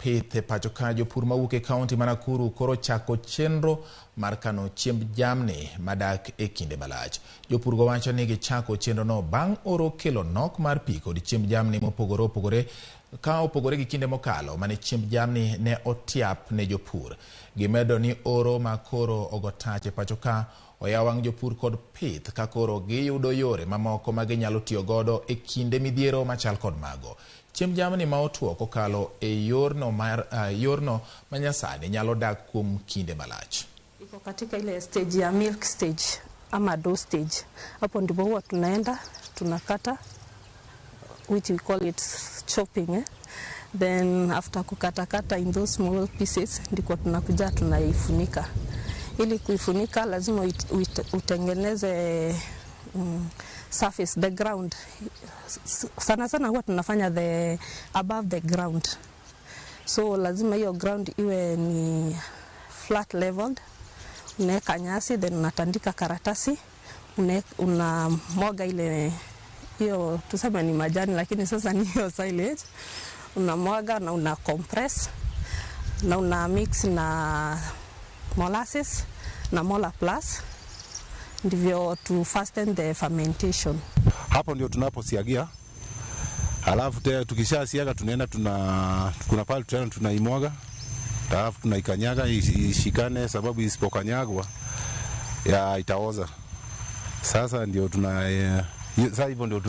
pith e pacho ka, jopur mawuok e kaunti ma Nakuru koro chako chenro mar kano chiemb jamni madak e kinde malach. Jopur go wacho ni gichako chenrono bang' oro kelo nok mar pi kod chiemb jamni mopogore opogore ka opogore gi kinde mokalo mane chiemb jamni ne otiap ne jopur. Gimedo ni oro ma koro ogo tach e pacho ka oyawo wang' jopur kod pith ka koro giyudo yore mamoko ma ginyalo tiyo godo e kinde midhiero machal kod mago. Chiemb jamni ma otuo kokalo e yorno mar yorno manyasani nyalo dak kuom kinde malach. Iko katika ile stage ya milk stage ama dough stage. Hapo ndipo huwa tunaenda tunakata, which we call it chopping, eh? Then after kukatakata in those small pieces, ndiko tunakuja tunaifunika. Ili kuifunika lazima utengeneze surface, the ground. Sana sana huwa tunafanya the above the ground, so lazima hiyo ground iwe ni flat leveled. Unaweka nyasi, then unatandika karatasi, unamwaga ile hiyo, tuseme ni majani, lakini sasa ni hiyo silage. Unamwaga na una compress na una mix na molasses na mola plus, ndivyo to fasten the fermentation. Hapo ndio tunaposiagia, halafu tena tukishasiaga tunaenda tuna kuna pale tena tunaimwaga, halafu tunaikanyaga ishikane, sababu isipokanyagwa ya itaoza. Sasa ndio tuna sasa hivyo ndio tuna